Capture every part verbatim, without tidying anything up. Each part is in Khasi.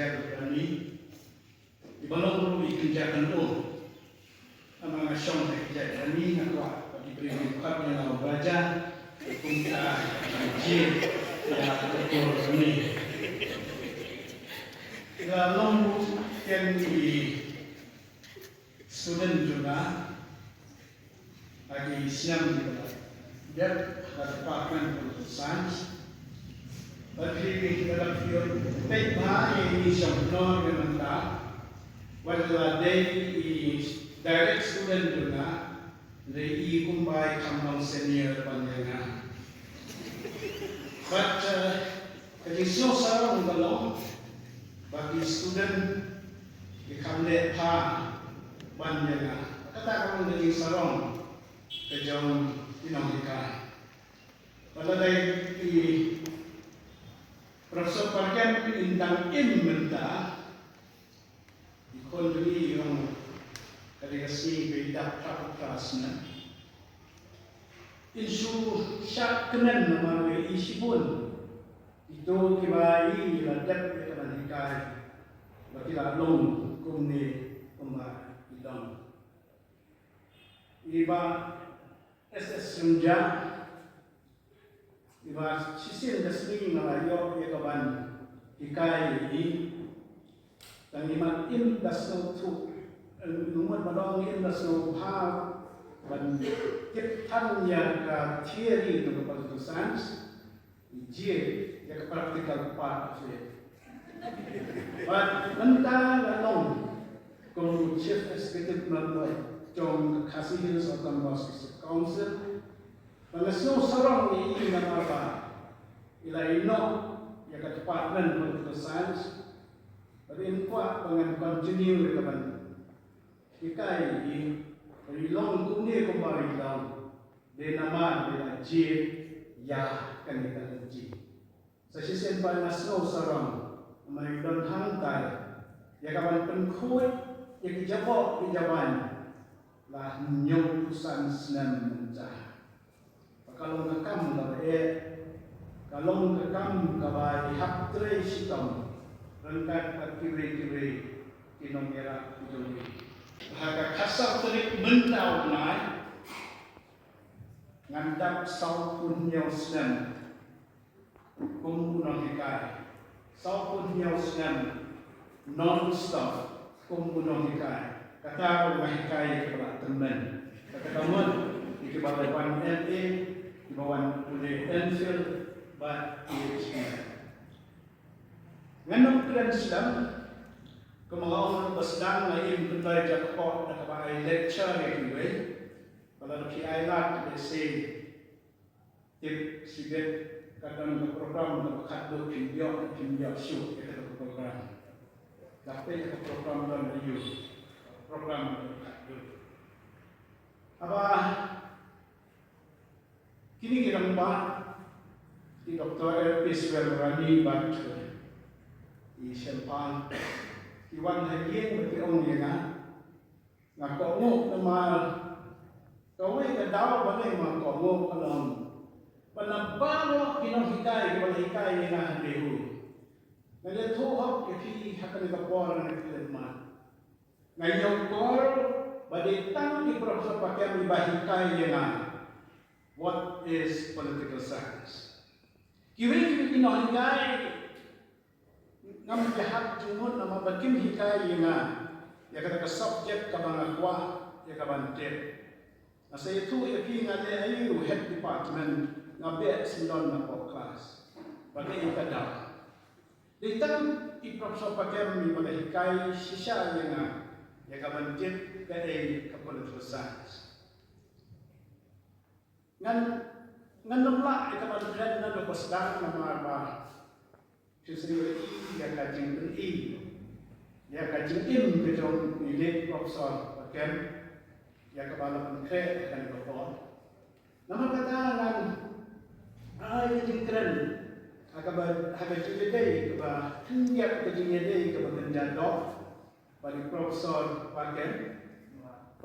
Rani, i ba long ruh i kynja kynum. Namar nga shong ha ki jait rani, nga kwah ba ki briew kin khot ïa nga u Raja, kumta jied ïa u Rani. Nga long ruh ken i student jong nga ha ki snem kiba la dep ha Department of Political Science. Bad phi, lada phi ïoh peit bha ïa i shongknor mynta, wat la dei i direct student jong nga, hynrei i kumba i kham long senior ban ïa nga. Bad, eh, ka jingsngew sarong ka long ba ki student ki kham leh bha ban ïa nga. Kata ka long ka jingsarong ka jong ki nonghikai. Wat la dei i Professor Parkem in dang im mynta, i khun jong i i ong ka dei ka sngi ba i dap phra phra snem. In shu shad kmen namar ba i shibun kito kiba i la dep ïa ka ban hikai ba ki la long kumne kumba i long. I Bah S S Symja, i ba shisien ka sngi nga la ïoh ïa ka ban hikai ïa i. Tang i mat im da sngewthuh, eh, i mat ba dang im da sngewbha ban tip than ïa ka theory jong ka political science, i jied ïa ka practical part of it. Bad mynta nga long kum u Chief Executive Member jong ka Khasi Hills Autonomous District Council. Ba nga sngew sarong ïa i namar ba i la ïehnoh ïa ka Department Political Science. Bad in kwah ba ngan continue ïa ka ban hikai ïa i, ba i long kumne kumba i long. Dei namar ba i la jied ïa kane ka lynti. Sa shisien pat nga sngew sarong, namar i don hangtai ïa ka ban pynkhuid ïa ki jaboh ki jabaiñ la hynñiewphew san snem mynta. Ba ka long ka kam kaba eh, ka long ka kam kaba i hap trei shitom ryngkat bad kiwei kiwei ki nongïarap ki jong i. Ha ka khatsaw tarik mynta u bnai ngan dap sawphew hynñiew snem kum u nonghikai. Sawphew hynñiew snem non stop kum u nonghikai. Kata ruh nga hikai ïa kiba la tymmen. Kata ka mut ïa kiba la wan M A, kiba wan pule M Phil bad P H D. Ngan ym kren slem, kumba nga ong ruh ba sdang nga im kyndoh jakpoh da kaba ai lecture ïa kiwei. Ba lada phi ai lad, let's say, tip shibit ka don ka program kaba khatduh, phin ïoh, phin ïoh shuh ïa kata ka program. Lada phi ïoh ka program don ïa u program kaba khatduh. Haba kine ki rangbah, i Doctor L P Suryarani bad i Shempal ki wan ha ïing bad ki ong ïa nga, nga kohnguh namar kawei ka daw ba nga kohnguh ka long ba na baroh ki nonghikai kiba la hikai ïa nga ha Dehu. Nga ïathuh hok ïa phi ha kane ka por nga klet ma. Nga ïoh call ba dei tang i Professor Pakem iba hikai ïa nga what is political science. Kiwei kiwei ki nonghikai ngam ïahap jingmut namar ba kim hikai ïa nga ïa kata ka subject kaba nga kwah ïa ka ban tip. Nga sa ïathuh ïa phi, nga dei aïu head department, nga beh syndon napoh class. Ba dei ka daw. Dei tang i Professor Pakem iba la hikai shisha ïa nga ïa ka ban tip kaei ka political science. Ngan, ngan ym lah ïa ka ban kren naduh ba sdang namar ba phi sngew ïa ka jingpyni, ïa ka jingim ka jong i late Professor Pakem ïa kaba la pynkhreh ha kane ka por. Namar kata ngan ai ka jingkren ha kaba, ha ka jingïadei kaba khyndiat, ka jingïadei kaba kynja doh bad i Professor Pakem.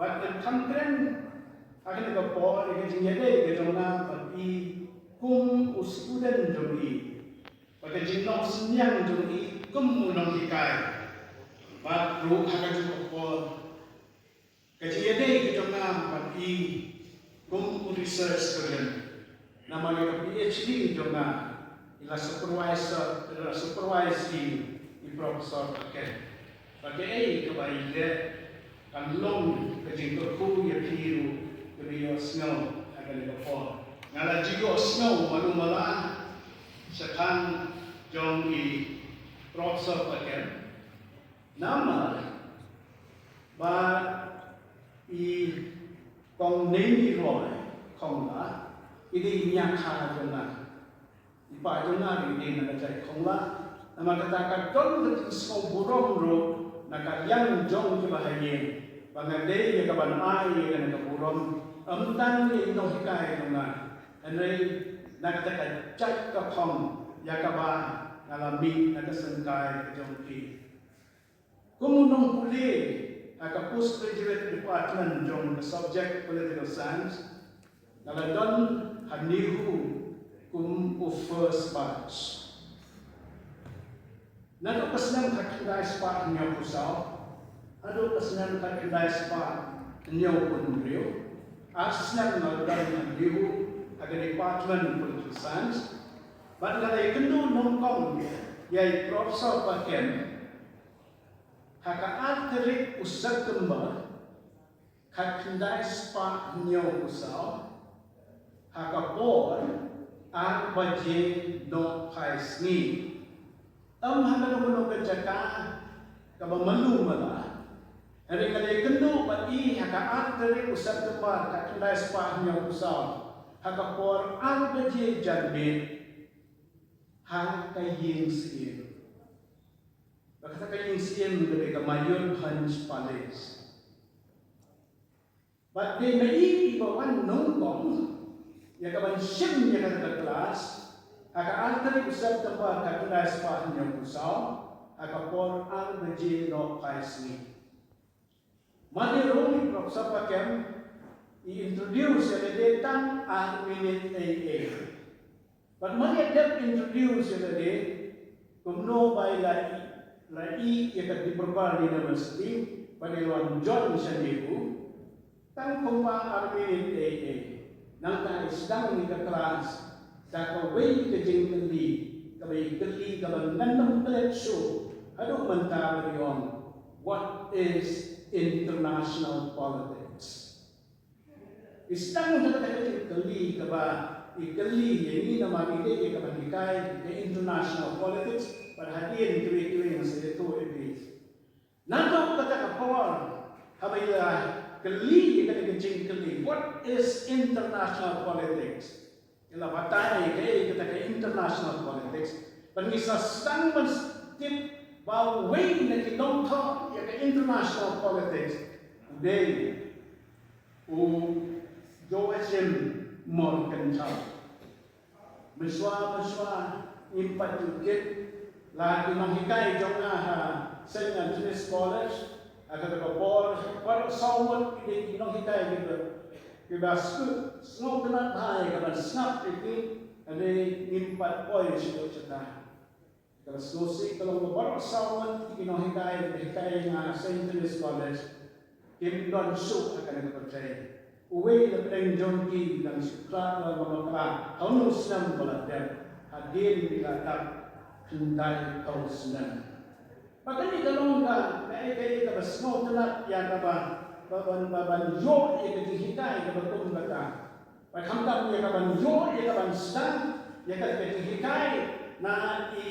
Bad ngan kham kren ha kane ka por ïa ka jingïadei ka jong nga bad i kum u student jong i. Bad ka jingnoh synñiang jong i Kum u nonghikai, bad ruh ha ka juh ka por, ka jingïadei ka jong nga bad i kum u research student. Namar ïa ka PhD jong nga, i la supervisor, i la supervise i, i Professor Paken. Bad kaei kaba i leh, kan long ka jingkyrkhu ïa phi ruh, kaba ïohsngew ha kane ka por. Nga la ju ïohsngew malu mala shaphang jong i Professor Paken. Namar ba i Kong Neini Roy Khongla, i dei i ñiangkha jong nga. I pa jong nga ruh i dei na ka jaid Khongla. Namar kata ka don ka jingsngewburom ruh na ka liang jong kiba ha ïing, ba nga dei ïa kaban ai ïa kane ka burom, ym tang ïa i nonghikai jong nga, hynrei na kata ka jaid ka Khong ïa kaba nga la mih na ka syngkai ka jong phi. Kum u nongpule ha ka postgraduate department jong ka subject political science, nga la don ha NEHU kum u first batch. Naduh ka snem khatkhyndai spah hynñiewphew saw haduh ka snem khatkhyndai spah hynñiewphew hynriew, ar snem nga la don ha NEHU ha ka department political science. Bad nga la ïakynduh nyngkong ïa i Professor Paken ha ka ar tarik u September khatkhyndai spah hynñiewphew saw, ha ka por ar baje nohphai sngi. Ym ha kano kano ka jaka kaba malu mala, hynrei nga la ïakynduh bad i ha ka ar tarik u September khatkhyndai spah hynñiewphew saw, ha ka por ar baje janmiet, ha ka ïing syiem. Ba kata ka ïing syiem ka dei ka Mayurbhanj Palace. Bad dei ma i iba wan nyngkong ïa kaban shim ïa kata ka klas ha ka ar tarik u September khatkhyndai spah hynñiewphew saw, ha ka por ar baje nohphai sngi. Mar ïa rung i Professor Paken, i introduce ïa lade tang ar minit eiei. Bad mar ïa dep introduce ïa lade, kumno ba i la, la ïoh ïa ka Dibrugarh University, bad i la wan join sha NEHU, tang kumba ar minit eiei. Nangta i sdang ïa ka klas da kawei ka jingkylli, kaba i kylli kaba ngan ym klet shuh haduh mynta, ba i ong, "What is international politics?" I sdang ïa kata ka jingkylli kaba i kylli ïa ngi namar i dei ïa kaban hikai ka international politics, bad hadien kiwei kiwei nga sa ïathuh ïa phi. Naduh kata ka por, haba i la kylli ïa kata ka jingkylli, "What is international politics?" I la batai kaei kata ka international politics. Bad ngi sa sdang ban tip ba uwei na ki nongthoh ïa ka international politics u dei u Joachim Morgenthau. Mynshuwa mynshuwa ngim pat ju tip, la ki nonghikai jong nga ha Saint Anthony's College ha kata ka por, baroh saw ngut ki dei ki nonghikai kiba, kiba sngewtynnat bha ïa kaban sngap ïa ki, hynrei ngim pat poi shuh shuh. Ka sngewsih ka long ba baroh saw ngut ki nonghikai kiba hikai ïa nga ha Saint Anthony's College kim don shuh ha kane ka pyrthei. Uwei na pdeng jong ki u dang shu khlad la bakla ha une u snem ba la dep, hadien ba la dap khyndai phew snem. Bad kane ka long ka, kaei kaei kaba sngewtynnat ïa kaba, ba ban, ba ban ïoh ïa ka jinghikai kaba kum kata. Bad khamtam ïa kaban ïoh ïa kaban sdang ïa ka, ka jinghikai na i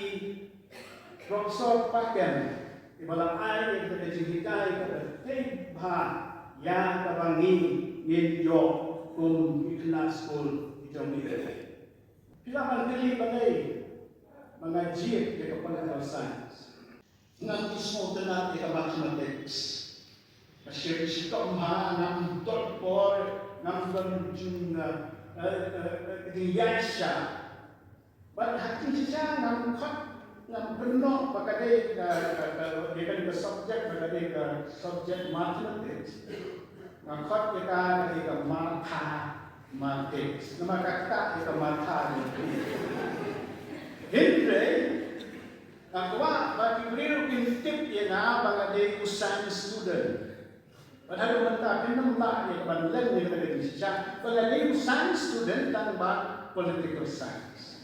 Professor Paken, iba la ai ïa ka jinghikai kaba tei bha ïa kaba ngi ngin ïoh kum ki khynnah skul ki jong ngi. Phi lah ban kylli balei ba nga jied ïa ka political science. Ngam ju sngewtynnat ïa ka mathematics. Ka shim shitom ha, ngam don por, ngam don jing, eh, eh, eh, ka jingïaishah. Bad ha ka jingshisha ngam khot, ngam kynnoh ba ka dei ka, ka, ka, dei ka, ka subject, ba ka dei ka subject mathematics. Nga khot ïa ka, ka dei ka mathematics. Namar ka ktah ïa ka matha jong ki. Hynrei Nga kwah ba ki briew kin tip ïa nga ba nga dei u science student. Bad haduh mynta phin ym lah ïa ka ban len ïa kata ka jingshisha ba nga dei u science student tang ba political science.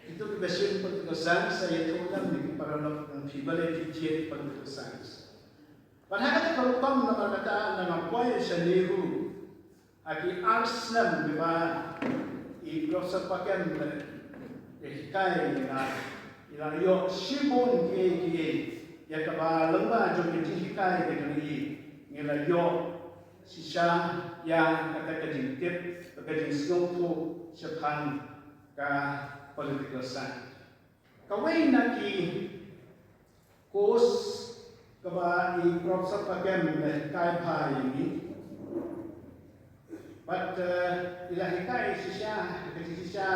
Kito kiba shim political science sa ïathuh lem ïa ki paralok, nang phi balei phi thied political science. Bad ha kata ka rukom namar kata nga poi sha NEHU ha ki ar snem kiba i Professor Pakem i la hikai ïa nga, i la ïoh shibun kiei kiei ïa kaba lyngba jong ka jinghikai ka jong i, ngi la ïoh shisha ïa kata ka jingtip, ka jingsngewthuh shaphang ka political science. Kawei na ki course kaba i Professor Pakem i la hikai bha ïa ngi. Bad, eh, i la hikai shisha, ka shisha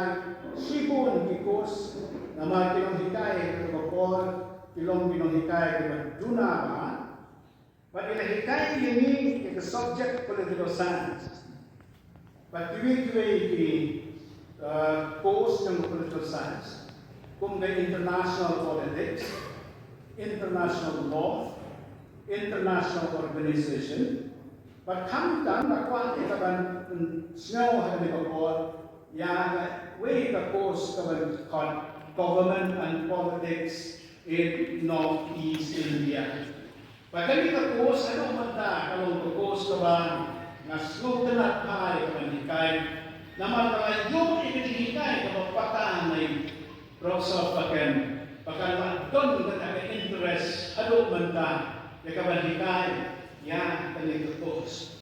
shibun ki course, namar ki nonghikai ha kata ka por ki long ki nonghikai kiba duna bha. Bad i la hikai ïa ngi ïa ka subject political science. Bad kiwei kiwei ki, uh, course jong political science, kum ka international politics, international law, international organization. Bad khamtam nga kwah ïa ka ban, mm, sngew ha kane ka por ïa kawei ka course ka ban khot Government and Politics in Northeast India. Bad kane ka course haduh mynta ka long ka course kaba nga sngewtynnat bha ïa ka ban hikai. Namar ba nga ïoh ïa ka jinghikai kaba patta na i Professor Pakem, ba ka la don kata ka interest haduh mynta ïa ka ban hikai ïa kane ka course.